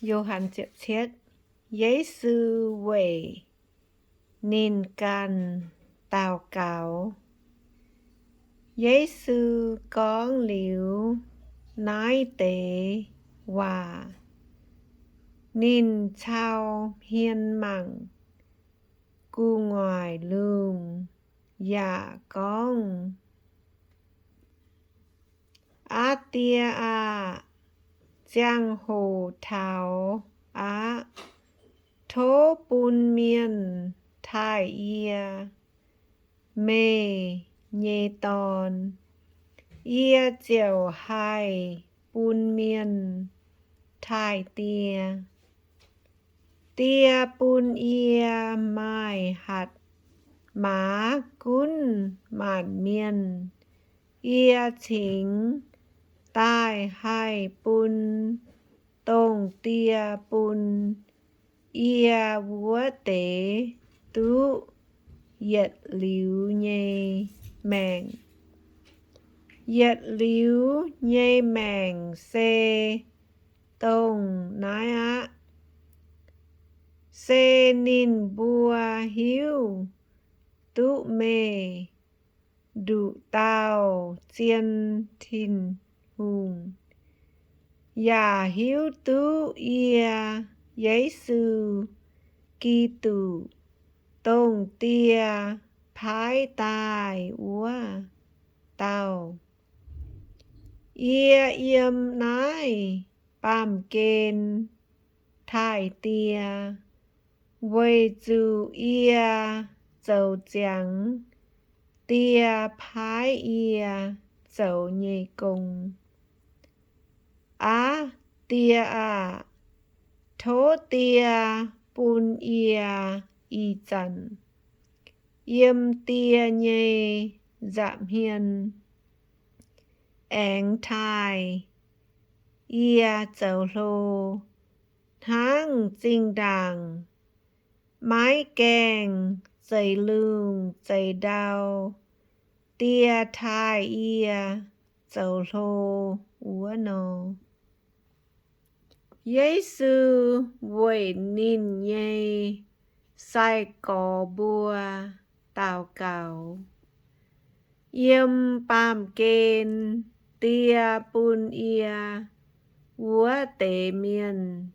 Yo^han, Yesu weic ninh ganh daux gaux. Yesu gorngv liuz naaiv deix waac, ninh cau hmien mangc gu'nguaaic lungh yaac gorngv, Aa Die aah! Ziangh hoc taux aqv. Tov bun mienh taaih yie, meih nyei Dorn. Yie ziouc haih bun mienh taaih Die. Die bun yie maaih hatc maaz gunv maanc mienh. Yie cingx daaih haih bun dongh Die bun yie wuov deix duqv yietc liuz nyei maengc. Yietc liuz nyei maengc se dongh naaiv aqv. Se ninh mbuo hiuv duqv meih, nduqc dauh zien Tin-Hungh, yaac hiuv duqv yie, Yesu Giduc, dongh Die paaiv daaih wuov dauh. Yie yiem naaiv baamh gen taaih Die, weic zuqc yie zoux ziangx Die paaiv yie zoux nyei gong. Aav Die aah! Tov Die bun yie ih zanc yiem Die nyei nza'hmien aengx taaih yie zoux hlo, hnangv zinh ndaangc maiv gaengh zeix lungh zeix ndau Die taaih yie zoux hlo wuov nor. Yesu weic ninh nyei sai-gorx mbuo daux gaux. Yiem baamh gen Die bun yie wuov deix mienh,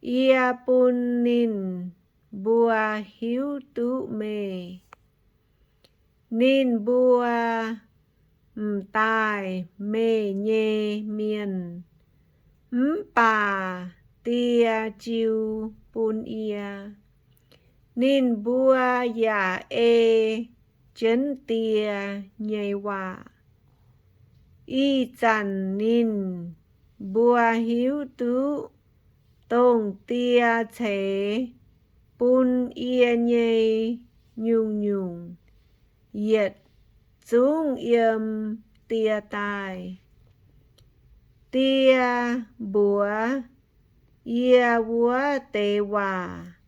yie bun ninh mbuo hiuv duqv meih. Ninh mbuo m'daaih meih nyei mienh, mv baac Die jiu bun yie. Ninh mbuo yaac ei jienv Die nyei waac. Ih zanc ninh mbuo hiuv duqv dongh Die ceix bun yie nyei nyungc-nyungc yietc zungv yiem Die daaih. Die mbuox yie wuov deix waac,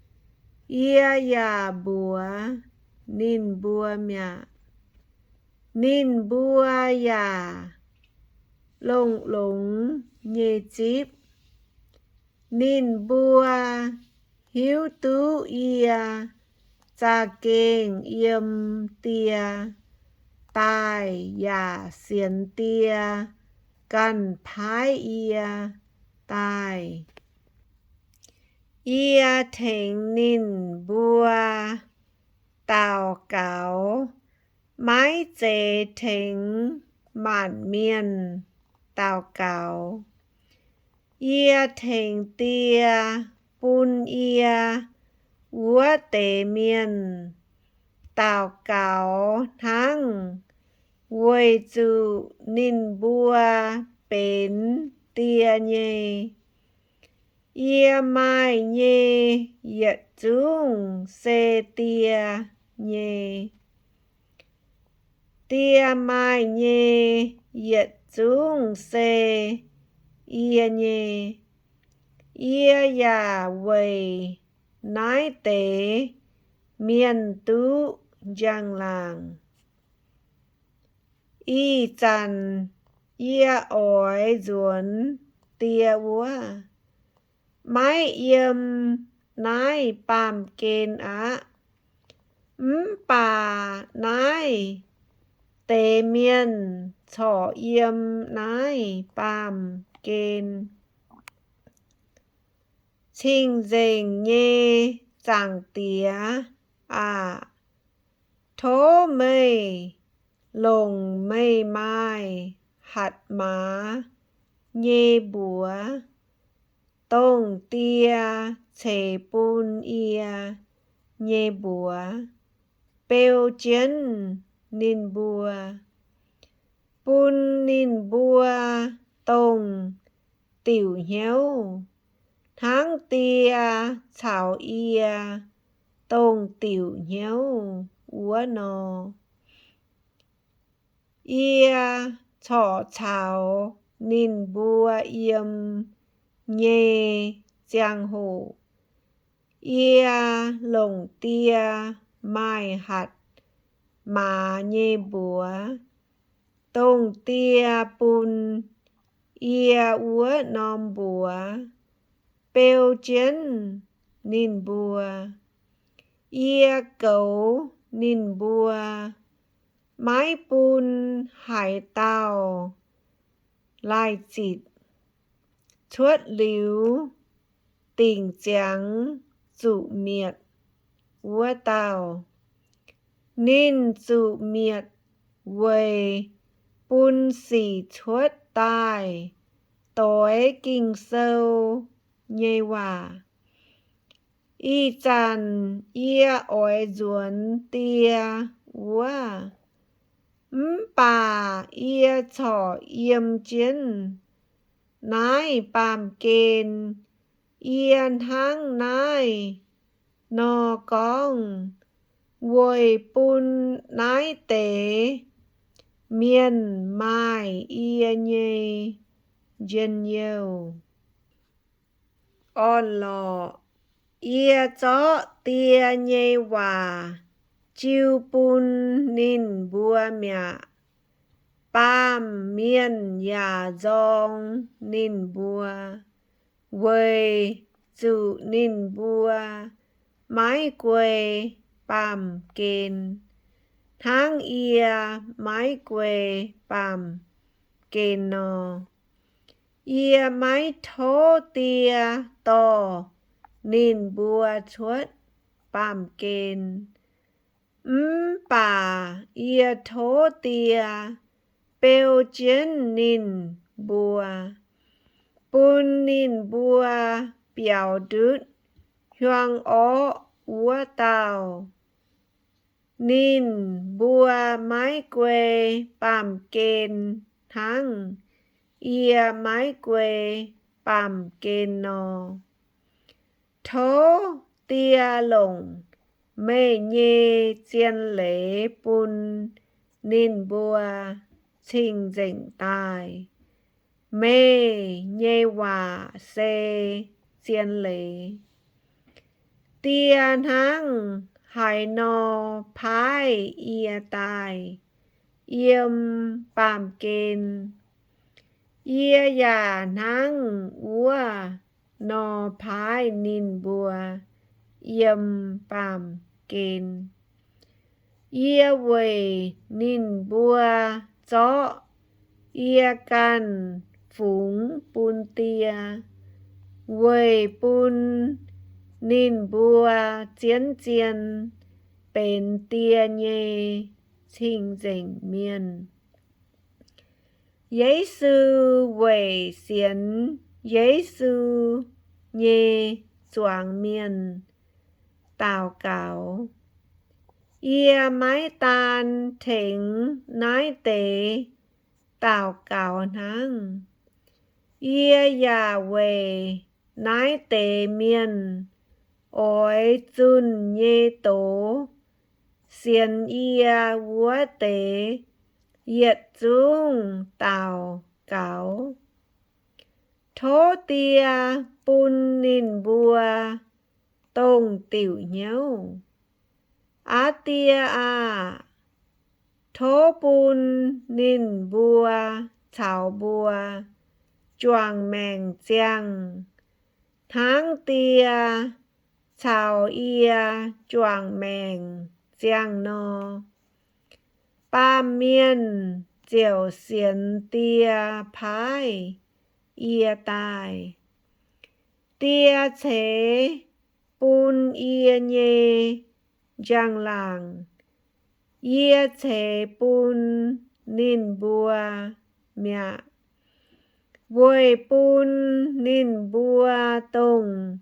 yie yaac mbuox ninh mbuo mi'aqv. Ninh mbuo yaac longx-longx nyei zipv. Ninh mbuo hiuv duqv yie za'gengh yiem Die daaih yaac sienx Die ganh paaiv yie daaih. Yie tengx ninh mbuo daux gaux maiv zeiz tengx maanc mienh daux gaux. Yie tengx Die bun yie wuov deix mienh daux gaux hnangv, weic zuqc ninh mbuo benx Die nyei. Yie maaih nyei yietc zungv se Die nyei. Die maaih nyei yietc zungv se yie nyei. Yie yaac weic naaiv deix mienh duqv njang-laangc. Ih zanc yie oix nzuonx Die wuov. maiv yiem naaiv baamh gen aqv. Mv baac naaiv deix mienh corc yiem naaiv baamh gen. Cing-Nzengc nyei Zaangc Diex aah! Tov meih longc meih maaih hatc maaz nyei mbuox, dongh Die ceix bun yie nyei mbuox, beu jienv ninh mbuo, bun ninh mbuo dongh diuc hnyouv hnangv Die caux yie dongh diuc hnyouv wuov nor. Yie corc caux ninh mbuo yiem nyei ziangh hoc, yie longc Die maaih hatc maaz nyei mbuox, dongh Die bun yie wuov norm mbuox, beu jienv ninh mbuo. Yie goux ninh mbuo, maiv bun haaix dauh laaih zitc cuotv liuz dingc ziangx zuqc mietc wuov dauh. Ninh zuqc mietc weic bun sic cuotv daaih doix Ging-Sou nyei waac. Ih zanc yie oix nzuonx Die wuov, mv baac yie corc yiem jienv naaiv baamh gen. Yie hnangv naaiv nor gorngv weic bun naaiv deix mienh maaih yie nyei njien-youh. Orn-lorqc, yie zorqv Die nyei waac jiu bun ninh mbuo mi'aqv. Baamh mienh yaac nzorng ninh mbuo, weic zuqc ninh mbuo maiv guei baamh gen, hnangv yie maiv guei baamh gen nor. Yie maiv tov Die dorh ninh mbuo cuotv baamh gen, mv baac yie tov Die beu jienv ninh mbuo, bun ninh mbuo biaux ndutv hiuang orqv wuov dauh. Ninh mbuo maiv guei baamh gen hnangv yie maiv guei baamh gen nor. Tov Die longc meih nyei zien leiz bun ninh mbuo cing-nzengc daaih. Meih nyei waac se zien leiz. Die hnangv haaix nor paaiv yie daaih yiem baamh gen, yie yaac hnangv wuov nor paaiv ninh mbuo yiem baamh gen. Yie weic ninh mbuo zorqv yie ganh fungx bun Die, weic bun ninh mbuo zien zien benx Die nyei cing-nzengc mienh. Yesu weic sienx Yesu nyei zuangx mienh daux gaux. Yie maiv daan tengx naaiv deix daux gaux hnangv. Yie yaac weic naaiv deix mienh oix zunh nyei doz sienx yie wuov deix yietc zungv daux gaux. Tov Die bun ninh mbuo dongh diuc hnyouv. Aa Die aah! Tov bun ninh mbuo caux mbuo juangc maengc ziangh, hnangv die caux yie juangc maengc ziangh nor. Baamh mienh ziouc sienx die paaiv yie daaih. Die ceix bun yie nyei njang-laangc, yie ceix bun ninh mbuo mi'aqv, weic bun ninh mbuo dongh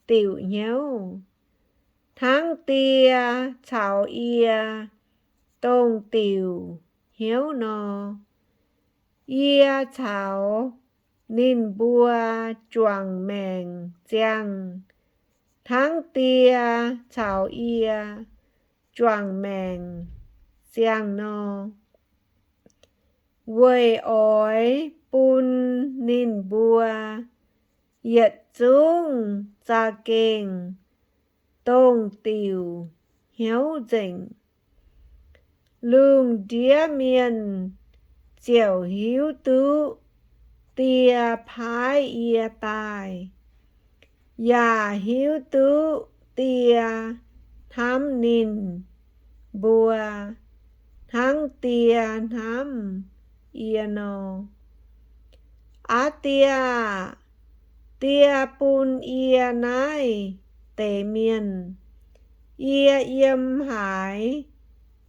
diuc hnyouv, hnangv die caux yie dongh diuc hnyouv nor. Yie caux ninh mbuo juangc maengc ziangh, hnangv die caux yie juangc maengc ziangh nor, weic oix bun ninh mbuo yietc zungv za'gengh dongh diuc hnyouv nzengc. Lungh ndiev mienh ziouc hiuv duqv die paaiv yie daaih, yaac hiuv duqv die hnamv ninh mbuo hnangv die hnamv yie nor. Aav die aah! Die bun yie naaiv deix mienh. Yie yiem haaix,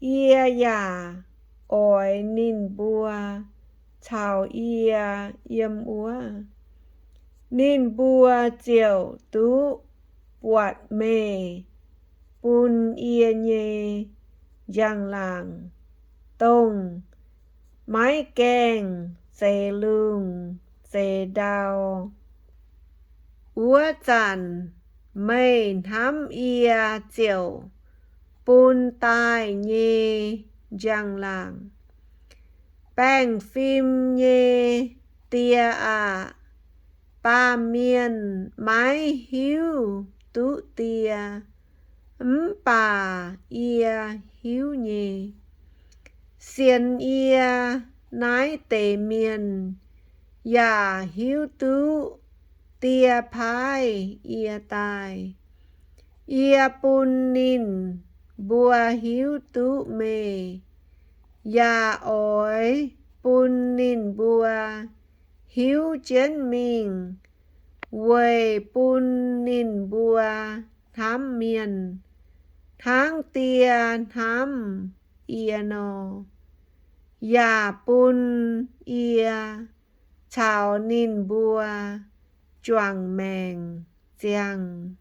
yie yaac oix ninh mbuo caux yie yiem wuov. Ninh mbuo ziouc duqv buatc meih bun yie nyei njang-laangc, dongh maiv gaengh zeix lungh zeix ndau. Wuov zanc meih hnamv yie ziouc bun daaih nyei njang-laangc. Baengh fim nyei die aah! Baamh mienh maiv hiuv duqv die, mv baac yie hiuv nyei. Sienx yie naaiv deix mienh yaac hiuv duqv die paaiv yie daaih. Yie bun ninh mbuo hiuv duqv meih, yaac oix bun ninh mbuo hiuv jienv mingh, weic bun ninh mbuo hnamv mienh, hnangv die hnamv yie nor, yaac bun yie caux ninh mbuo juangc maengc ziangh.